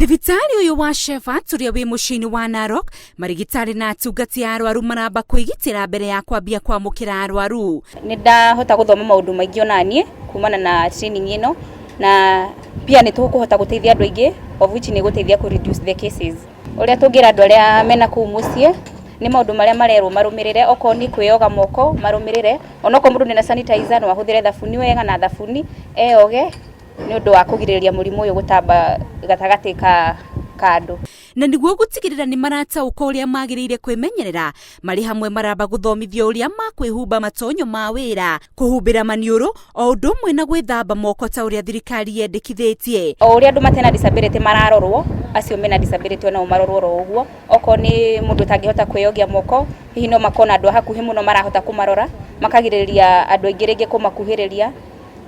Thibitarĩ ũyũ wa Shepherd ũrĩa wĩ mũciĩ-inĩ wa Narok, marigitari na atungati a arwaru maramba kwĩgitĩra mbere ya kwambia kwamũkĩra arwaru. Nĩ ndahota gũthoma maũndũ maingĩ ona niĩ kumana na training ĩno, na pia nĩ tũkũhota gũteithia andũ aingĩ, of which nĩ ĩgũteithia kũ reduce the cases. Ũrĩa tũngĩra andũ arĩa mena kũu mũciĩ, nĩ maũndũ marĩa marerwo marũmĩrĩre, okorwo nĩ kwĩyoga moko marũmĩrĩre, onokorwo mũndũ ndena sanitizer no ahũthĩre thabuni wega na thabuni eyoge, nĩ ũndũ wa kũgirĩrĩria mũrimũ ũyũ gũtamba gatagatĩ ka andũ. Na nĩguo gũtigĩrĩra nĩ marataũka ũrĩa magĩrĩire kwĩmenyerera, marĩ hamwe maramba gũthomithio ũrĩa makwĩhumba matonyo ma wĩra, kũhumbĩra maniũrũ o ũndũ ũmwe na gwĩthamba moko ta ũrĩa thirikari yendekithĩtie. O ũrĩa andũ matena disability mararorwo, acio mena disability onao marorwo oro ũguo. Okorwo nĩ mũndũ ũtangĩhota kwĩyogia moko, hihi no makorwo na andũ a hakuhĩ mũno marahota kũmarora, makagirĩrĩria andũ aingĩ rĩngĩ kũmakuhĩrĩria,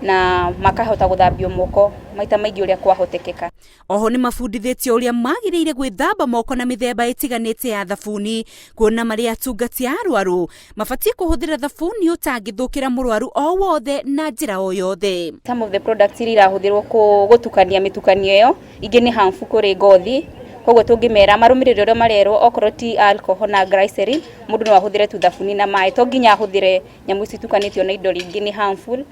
na makahota gũthambio moko maita maingĩ ũrĩa kwahotekeka. Oho nĩ mabundithĩtio ũrĩa magĩrĩire gwĩthamba moko na mĩthemba ĩtiganĩte ya thabuni, kuona marĩ atungati a arwaru mabatiĩ kũhũthĩra thabuni ũtangĩthũkĩra mũrwaru o wothe na njĩra o yothe. Some of the products iria irahũthĩrwo gũtukania mĩtukanio ĩyo, ingĩ nĩ harmful kũrĩ ngothi, koguo tũngĩmera marũmĩrĩre ũrĩa marerwo, okorwo ti alcohol na glycerin, mũndũ no ahũthĩre tu thabuni na maĩ, to nginya ahũthĩre nyamũ ici itukanĩtio na indo rĩngĩ nĩ harmful,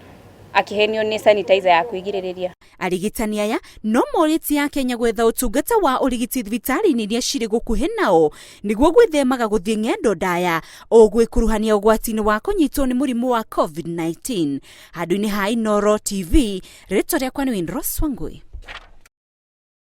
akĩhenio nĩ sanitizer ya kwĩgirĩrĩria. Arigitani aya no morĩtie Akenya gwetha ũtungata wa ũrigiti thibitarĩ-inĩ iria cirĩ gũkuhĩ nao nĩguo gwĩthemaga gũthiĩ ng'endo ndaya ũgwĩkuruhania ũgwati-inĩ wa kũnyitwo nĩ mũrimũ wa COVID-19. Handũ-inĩ ha Inooro TV, rĩtwa rĩakwa nĩ Winrose Wangui.